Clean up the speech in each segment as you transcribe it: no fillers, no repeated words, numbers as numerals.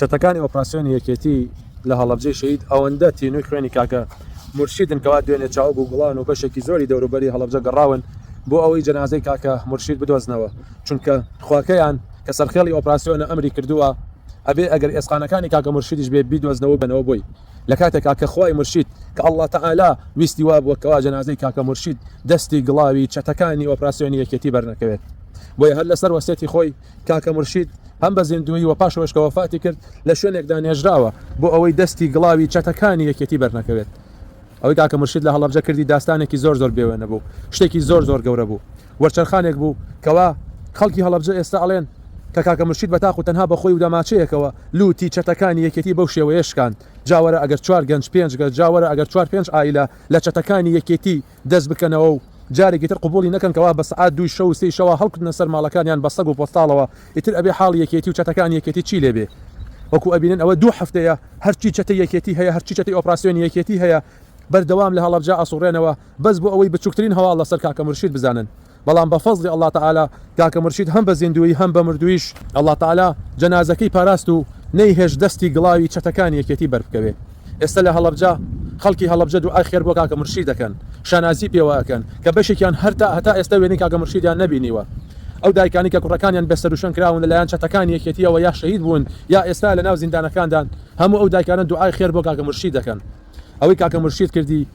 چەتەکانی ئۆپراسیۆنی یەکێتی لە هەڵەبجەی شەهید ئەوەندە تینووی خوێنی کاکە مورشیدن کەوا دوێنێ چاوگ و گوڵان و بەشێکی زۆری دەوروبەری هەڵەبجە گەڕاون بۆ ئەوەی جەنازەی کاکە مورشید بدۆزنەوە چونکە خواکەیان کە سەرخێڵی ئۆپراسیۆنە ئەمری کردووە ئەبێ ئەگەر ئێسقانەکانی کاکە مورشیدیش بێ بیدۆزنەوە و بەنەوە بۆی لە کاتێکا کە خوای مورشید کە اللە تعالی ویستی وابووە کەوا جەنازەی کاکە مورشید دەستی گڵاوی چەتەکانی ئۆپراسیۆنی یەکێتی بەرنەکەوێت بۆیە هەر لەسەر وەسێتی خۆی کاکە مورشید هەم بە زیندوویی و پاش ئەوەش کە وەفاتی کرد لە شوێنێکدا نێژراوە بۆ ئەوەی دەستی گڵاوی چەتەکانی یەکێتی بەرنەکەوێت. ئەوەی کاکە مورشید لە هەڵەبجە کردی داستانێکی زۆر زۆر بێوێنە بوو، شتێکی زۆر زۆر گەورە بوو، وەرچەرخانێک بوو کەوا خەڵکی هەڵەبجە ئێستا ئەڵێن کە کاکە مورشید بە تاق و تەنها بە خۆی و دەماچەیەکەوە لووتی چەتەکانی یەکێتی بەو شێوەیە شکاند، جا وەرە ئەگەر چوار گەنج پێنج گەنج جا وەرە ئەگەر چوار پێنج عائیلە لە چەتەکانی یەکێتی دەست بکەنەوە و جارێکی تر قبوڵی نەکەن کەوا بە سەعات دووی شەو و سێی شەوا هەڵکوتنە سەر ماڵەکانیان بە سەگ و پۆستاڵەوە ئیتر ئەبێ حاڵی یەکێتی و چەتەکانی یەکێتی چی لێ بێ وەکو ئەبینن ئەوە دوو هەفتەیە هەرچی چەتەی یەکێتی هەیە هەرچی چەتەی ئۆپراسیۆنی یەکێتی هەیە بەردەوام لە هەڵەبجە ئەسوڕێنەوە بەس بۆ ئەوەی بچوکترین هەواڵ لەسەر کاکە مورشید بزانن بەڵام بە فەزڵی اللە تعالی کاکە مورشید هەم بە زیندوویی هەم بە مردوویش اللە تعالی جەنازەکەی پاراست و نەیهێشت دەستی گڵاوی چەتەکانی یەکێتی بەربکەوێ ئێستا لە هەڵەبجە خەڵکی هەڵەبجە دوعای خێر بۆ کاکە مورشید دەکەن شانازی پێوە ئەکەن کە بەشێکیان هەر تا هەتا ئێستا وێنەی کاکە مورشیدیان نەبینیوە ئەو دایکانەی کە کوڕەکانیان بێسەروشوێن کراون لەلایەن چەتەکانی یەکێتیەوە یا شەهید بوون یا ئێستا لەناو زیندانەکاندان هەموو ئەو دایکانە دوعای خێر بۆ کاکە مورشید دەکەن. ئەوەی کاکە مورشید کردی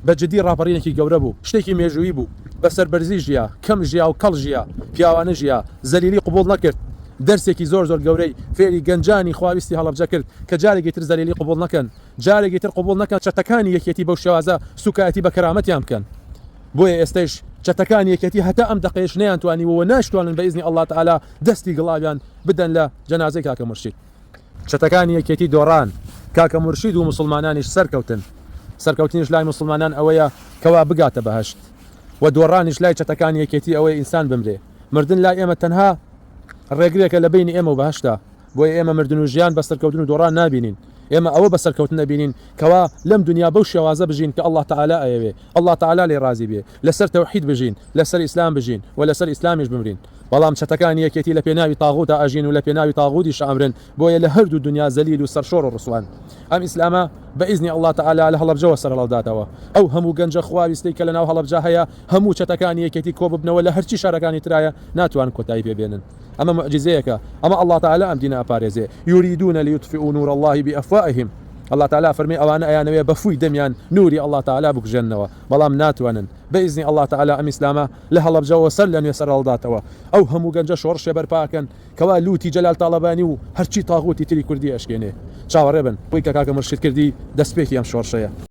بە جدی ڕاپەڕینێکی گەورە بوو، شتێکی مێژوویی بوو، بە سەربەرزی ژیا، کەم ژیا و کەڵ ژیا، پیاوانە ژیا، زەلیلی قبوڵ نەکرد، دەرسێکی زۆر زۆر گەورەی فێری گەنجانی خواویستی هەڵەبجە کرد کە جارێکی تر زەلیلی قبوڵ نەکەن، جارێکی تر قبوڵ نەکەن چەتەکانی یەکێتی بەو شێوازە سوکایەتی بە کەرامەتیان بکەن. بۆیە ئێستەیش چەتەکانی یەکێتی هەتا ئەم دەقەیەش نەیانتوانیوە و ناشتوانن بە ئیزنی اللە تعالی دەستی گڵاویان بدەن لە جەنازەی کاکە مورشید. چەتەکانی یەکێتی دۆڕان، کاکە مورشید و موسڵمانانیش سەرکەوتن. سەرکەوتنیش لای موسڵمانان ئەوەیە کەوا بگاتە بەهەشت. وە دۆڕانیش لای چەتەکانی یەکێتی ئەوەیە ئینسان بمرێ. مردن لای ئێمە تەنها ڕێگرێکە لە بەینی ئێمە و بەهەشتا. بۆیە ئێمە مردن و ژیان بە سەرکەوتن و دۆڕان نابینین. ئێمە ئەوە بە سەرکەوتن ئەبینین کەوا لەم دونیا بەو شێوازە بژین کە اللە تعالی ئەیەوێ، اللە تعالی لێی ڕازی بێ، لەسەر تەوحید بژین، لەسەر ئیسلام بژین و لەسەر ئیسلامیش بمرین. بەڵام چەتەکانی یەکێتی لە پێناوی تاغوتا ئەژین و لە پێناوی تاغوتیشا ئەمرن، بۆیە لە هەردوو دونیا زەلیل و سەرشۆڕ و ڕسوان. ئەم ئیسلامە بە ئیزنی اللە تعالی لە هەڵەبجەوە سەرهەڵداتەوە. ئەو هەموو گەنجە خواویستەی کە لەناو هەڵەبجە هەیە هەموو چەتەکانی یەکێتی کۆببنەوە لە هەرچی شارەکانی ترایە ناتوانن کۆتایی پێ بێنن. ئەمە موعجیزەیەکە، ئەمە اللە تعالی ئەم دینە ئەپارێزێ، یریدون لیطفئوا نور اللە بافواههم، اللە تعالی ئەفەرمێ ئەوانە ئەیانەوێ بە فووی دەمیان نوری اللە تعالی بکوژێننەوە، بەڵام ناتوانن، بە ئیزنی اللە تعالی ئەم ئیسلامە لە هەڵەبجەوە سەر لە نوێ سەرهەڵداتەوە، ئەو هەموو گەنجە شۆڕشێ بەرپا ئەکەن کەوا لوتی جەلال تاڵەبانی و هەرچی تاغوتی تری کوردی ئەشکێنێ. چاوەڕێ بن، ئەوەی کە کاکە مورشید کردی دەستپێکی ئەم شۆڕشەیە.